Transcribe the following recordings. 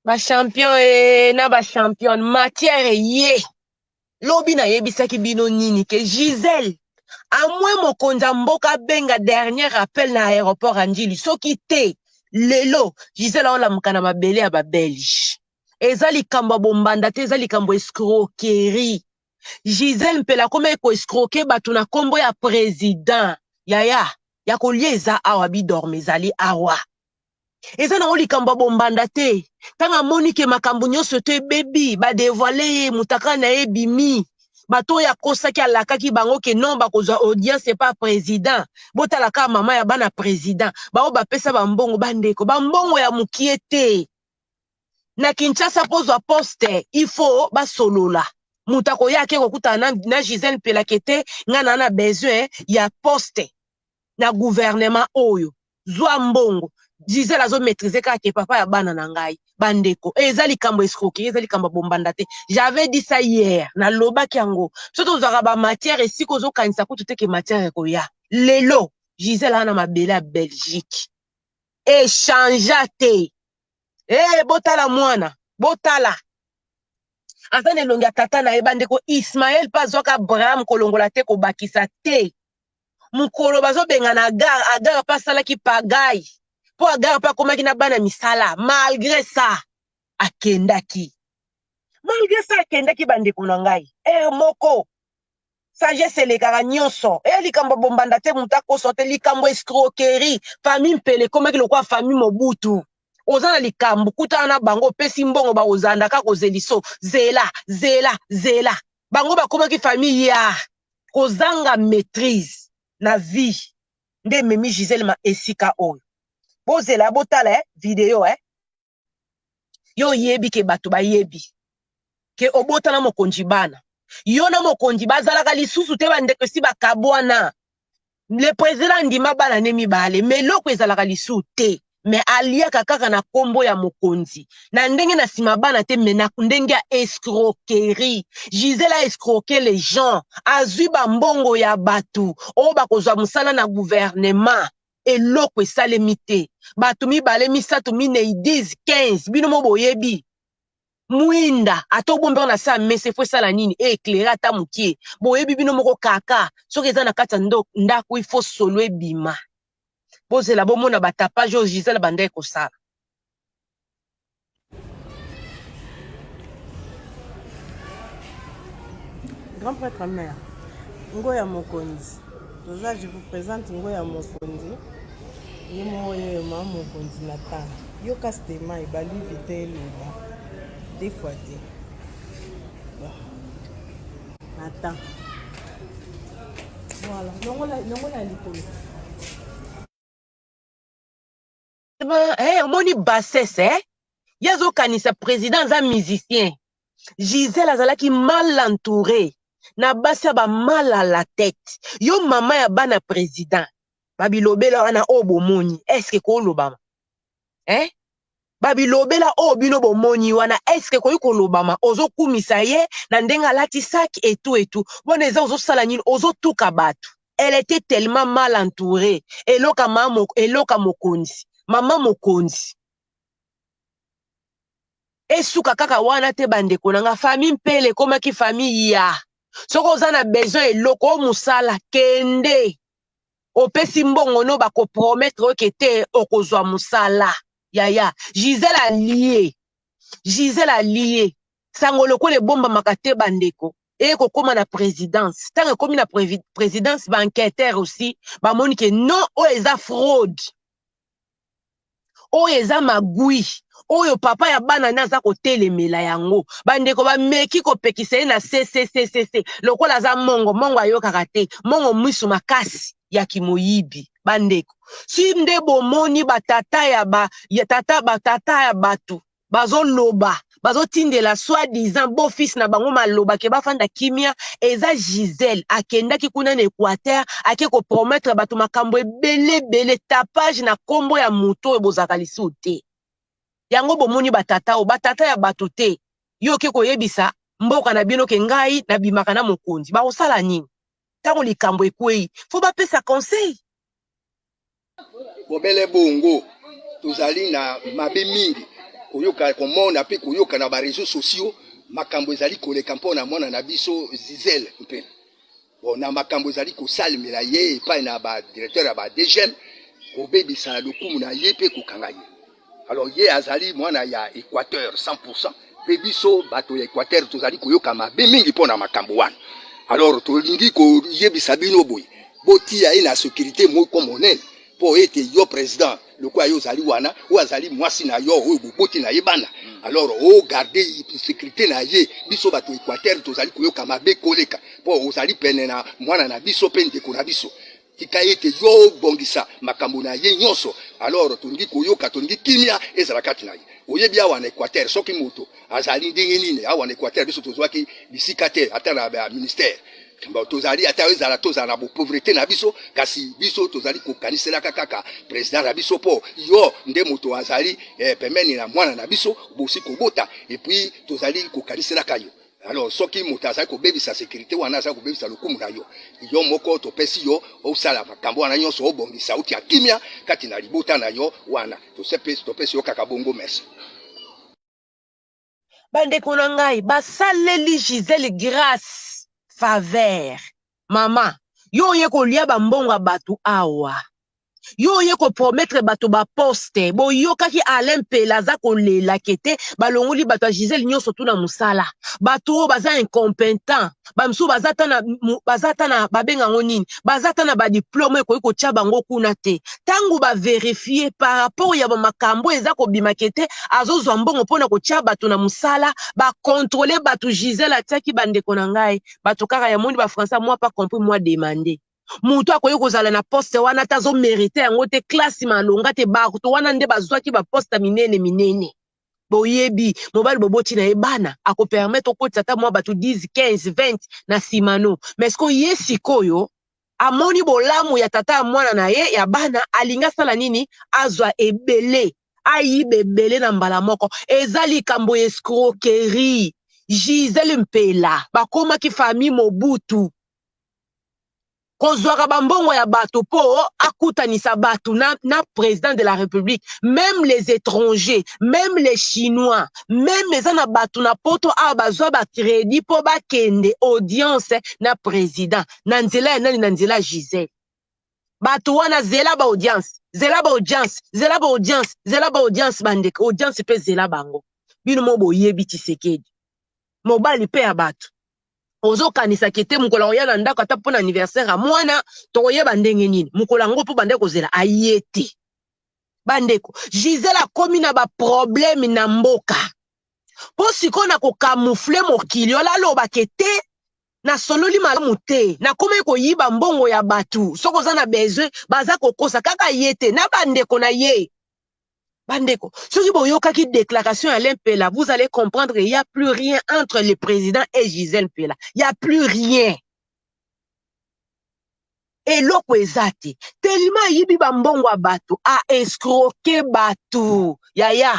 Ba champion ee na ba championne matière eye lobi nayebisaki bino nini ke Gisèle amwe mokonzi ya mboka abenga dernier appel na aéroport ya Ndjili soki te lelo Gisèle aolamuka na mabele ya ba belge eza likambo ya bombanda te eza likambo escroquerie Gisèle Mpela akomaki ko escroquer bato na kombo ya president yaya ya kolia eza awa bidorme ezali awa eza nango likambo ya bombanda te ntango amoni ke makambo nyonso to ebebi badevoile ye mutaka na ye ebimi bato oyo akosaki alakaki bango ke non bakozwa audience epa president botala kaka mama ya bana president baoyo bapesa bambongo bandeko bambongo ya mokie te na kinshasa mpo ozwa poste il faut basolola moto akoya ake kokutana na, na gisele mpelake te ngai naa na besoin ya poste na gouvernement oyo zwa mbongo Gisèle azo maîtriser kaka ke papa ya bana na ngai bandeko eza likambo escroquerie eza likambo ya bombanda te j'avais dit ça hier nalobaki yango biso tozwaka ba matière esika ozokanisa kutu te ke matière ekoya lelo Gisèle aza na mabele ya Belgique echangea te eh botala mwana botala aza na elongi ya tata na ye bandeko Ismaël mpe azwaka Abraham kolongola te kobakisa te mokolo bazobengana Agar, Agar mpe asalaki pagai mpo Agar mpe akomaki na bana misala malgré ça akendaki malgré ça akendaki bandeko na ngai heure moko sagesse elekaka nyonso eya likambo ya bombanda te moto akoso te likambo escroquerie famille mpele ekomaki lokola famille mobutu oza na likambo kutana na bango opesi mbongo bakozanda kaka kozeliso zela zela zela bango bakomaki famille ya kozanga maîtrise na vie nde ememi Gisèle ma esika oyo bozela botala eh, video eh. yo oyebi ke bato bayebi ke obota na mokonzi bana yo na mokonzi bazalaka lisusu te bandeko esi bakabwana le president andima bana ne mibale me eloko ezalaka lisusu te me aliaka kaka na kombo ya mokonzi na ndenge na nsima bana te me na ndenge ya escroquerie gisele a escroquer les gens azwi bambongo ya bato oyo bakozwa mosala na gouvernement eloko esalemi te bato mibale misato minei 10 15 bino mo boyebi mwinda ata obombi yango na se ya mesa efo esala nini e eclaire ata mokie boyebi bino moko kaka soki eza na kati ya ndako ifo solo ebima bozela bomona batapage oyo gisele bandaki kosala Grand prêtre mère, Ngoya Mokonzi. Toza, je vous présente Ngoya Mokonzi. Ye moko ye mama Mokonzi na temps. Yoka stema ebali vite eloba. Deux fois te. Na temps. Voilà, longola longola likolo. Eh, omoni bassesse eh? Ye azokanisa président aza musicien. Gisèle azalaki mal entouré na basi ya ba mal à la tête. Yo mama ya bana président babilobela wana oyo bomoni est-ce que kolobama eh? Babilobela oyo bino bomoni wana est-ce que ekoki kolobama? Ozokumisa ye na ndenge alati sac etu etu wana eza ozosala nini? Ozotuka bato. Elle était tellement mal entourée. Eloka mama, eloka mokonzi, mama mokonzi. Esuka kaka wana te bandeko na nga, famille Mpele ekomaki famille ya soki oza na besoin eloko o mosala kende opesi mbongo no bakopromettre yo ke te okozwa mosala yaya Gisèle alie Gisèle alie sango lokola ebombamaka te bandeko eye kokóma na présidence ntango ekomi na présidence ba enquêteur aussi bamoni ke non oyo eza fraude oyo eza magui oyo papa ya bana ne aza kotelemela yango bandeko bameki kopekisa ye na ccccc lokola aza mongo mongo ayokaka te mongo misu makasi ya kimoyibi bandeko si nde bomoni batata ya ba ya tata batata ya bato bazoloba bazotindela soit disant beau fils na bango maloba ke bafanda kimia eza Gisèle akendaki kuna na Equateur ake ko promettre bato makambo ebele ebele tapage na kombo ya moto oyo bozalaka lisusu te yango bomoni batata oyo batata ya bato te yo oke koyebisa mboka na bino ke ngai nabimaka na mokonzi bakosala nini ntango likambo ekwei fo bapesa conseil Bobele bongo, tozali na mabe mingi. Koyoka, komona mpe koyoka na ba reseaux sociaux makambo ezali koleka mpo na mwana na biso Gisèle Mpela. Bon, na makambo ezali kosalemela ye epai na ba directeur ya ba DGM, kobebisa lokumu na ye mpe kokanga ye. Alors ye azali mwana ya Equateur 100%, mpe biso bato ya Equateur tozali koyoka mabe mingi mpo na makambo wana. Alors tolingi koyebisa bino boye, botia ye na sécurité moko monene mpo ete yo président lokola yo ozali wana, oyo azali mwasi na yo oyo boboti na ye bana, alors ogarde sécurité na ye. Biso bato Equateur tozali koyoka mabe koleka mpo ozali pene na mwana na biso mpe ndeko na biso. Tika ete yo obongisa makambo na ye nyonso. Alors tolingi koyoka, tolingi kimia ezala kati na ye. Oyebi awa na Equateur, soki moto azali ndenge nini, awa na Equateur biso tozwaki bisika te ata na ministère. Bon, tozali ata ezala tozala na bopauvreté na biso, kasi biso tozali kokaniselaka kaka président na biso, mpo yo nde moto azali pembeni na mwana na biso bosi kobota, et puis tozali kokaniselaka yo. Alors soki moto azali kobebisa sécurité wana, azali kobebisa lokumu na yo, yo moko topesi yo osala makambo wana nyonso, obongisa otia kimia kati na libota na yo wana. Topesi yo kaka bongo. Merci. Bandeko na ngai, basaleli Gisele grâce, faveur. Mama, yo oye kolia bambongo ya bato awa, yo oye kopromettre bato baposte. Boyokaki Alain Mpela aza kolela kete balongoli bato ya Gisele nyonso tuna mosala, bato oyo baza incompétent, bamisusu baza ta na babenga yango nini, baza ta na badiplôme ekoki kotia bango kuna te. Ntango bavérifier par rapport ya bamakambo eza kobima kete azozwa mbongo mpona kotia bato na mosala, bacontrôler bato Gisele atiaki. Bandeko na ngai, bato kaka ya moni bafrançais, moi pas compris, moi demande. Moto akoki kozala na poste wana te, azomériter yango te, classe malonga te. Bato wana nde bazwaki baposte minene minene. Boyebi mobali boboti na ye bana, akopermettre okotisa ata mwa bato 10, 15, 20 na nsima no. Mais ce ye sikoyo amoni bolamu ya tata ya mwana na ye ya bana, alingi asala nini? Azwa ebele, ayiba ebele na mbala moko. Eza likambo ya escroquerie. Gisele Mpela bakomaki famille Mobutu, kozwaka bambongo ya bato mpo akutanisa bato na président de la République, même les étrangers, même les Chinois, même eza na bato na Poto awa bazwa bacrédit mpo bakende audience na président na nzela ya nani? Na nzela ya Gisele. Bato wana, zela baaudience, zela baaudience, zela baaudience, zela baaudience. Bandeko, audience mpe zela bango. Bino mo boyebi Tshisekedi, mobali mpe ya bato. Ozokanisaki te mokolo akoya na ndako ata mpo na anniversaire ya mwana, tokoyeba ndenge nini mokolo yango mpo bande kozela aye te. Bandeko, Gisele akomi na baproblème na mboka mpo sikoyo na kocamoufler mokili ola alobake te nasololi malamu te, nakomi koyiba mbongo ya bato. Soki oza na besoin, baza kokosa kaka ye te na bandeko na ye. Bandeko, soki boyokaki déclaration ya Alain Mpela, vous allez comprendre qu'il y a plus rien entre le président et Gisèle Mpela. Il y a plus rien, eloko eza te, tellement ayibi bambongo ya bato, aescroquer bato. Yaya,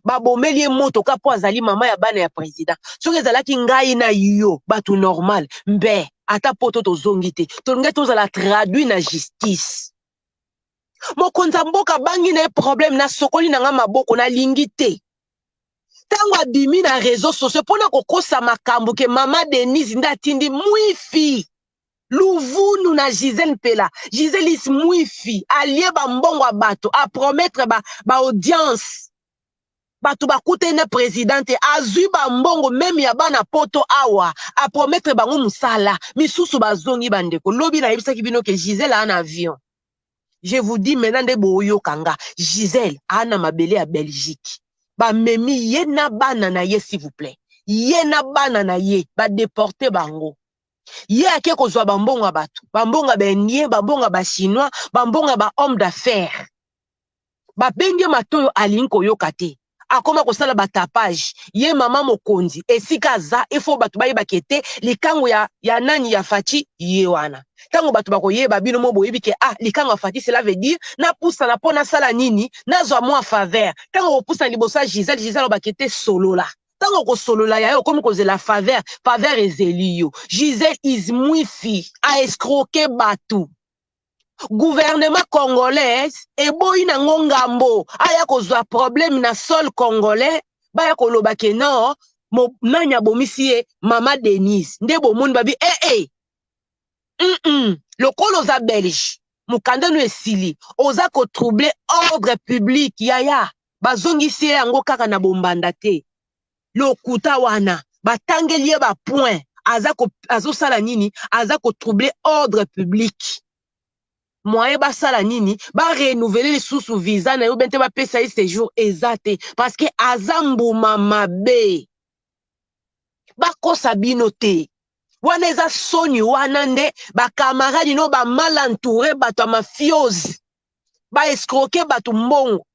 babomeli ye motoka mpo azali mama ya bana ya président. Soki ezalaki ngai na yo, bato normal, mbe ata poto tozongi te, tolingai tozala traduit na justice. Mokonzi ya mboka abangi na ye problème, nasokoli na nga maboko, nalingi te. Ntango abimi na réseau sociaux mpona kokosa makambo ke mama Denise nde atindi mwifi luvunu na Gisele Mpela. Gisele is mwifi, alie bambongo ya bato, apromettre baaudience ba bato bakutani na président te, azwi bambongo même ya bana Poto awa, apromettre bango mosala, misusu bazongi. Bandeko, lobi nayebisaki bino ke Gisele aa na avion. Je vous dis maintenant nde boyoka nga, Gisele aa na mabele ya Belgique, bamemi ye na bana na ye. S'il vous plaît, ye na bana na ye badéporter bango. Ye ake kozwa bambongo ya bato, bambongo ya baindien, bambongo ya bachinois, bambongo ya bahomme d'affaires. Babengi matoyo, alingi koyoka te, akoma kosala batapage. Ye mama mokonzi, esika aza ifo bato bayebaka ete likango ya nani, ya Fatshi. Ye wana, ntango bato bakoyeba, bino mo boyebi ke ah, likango ya Fatshi, cela veut dire napusana mpo nasala nini? Nazwa mwa faveur. Ntango kopusana liboso ya Gisele, Gisele alobaka ete solola. Ntango kosolola ya ye, okomi kozela faveur, faveur ezeli yo. Gisele is mwifi, aescroquer bato. Gouvernement congolais eboyi nango ngambo aya kozwa problème na sol congolais, baya koloba ke non, nani abomisi ye? Mama Denise. Nde bomoni babi eh, eh. Lokola oza belge, mokanda no esili, oza kotroubler ordre public, yaya, bazongisi ye yango kaka na bombanda te. Lokuta wana batangeli ye bapoint, azosala nini? Aza kotroubler ordre public. Moyen basala nini? Barenouveler lisusu visa na ye obe te, bapesa ye séjour eza te, parce que aza mbuma mabe. Bakosa bino te, wana eza soni. Wana nde bakamaradi no bamal entouré, bato ya mafiose, baescroquer bato mbongo,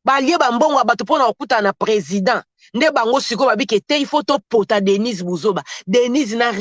balie bambongo ya bato mpona kokutana na président. Nde bango sikoyo babike te, il faut topota Denise. Buzoba Denise na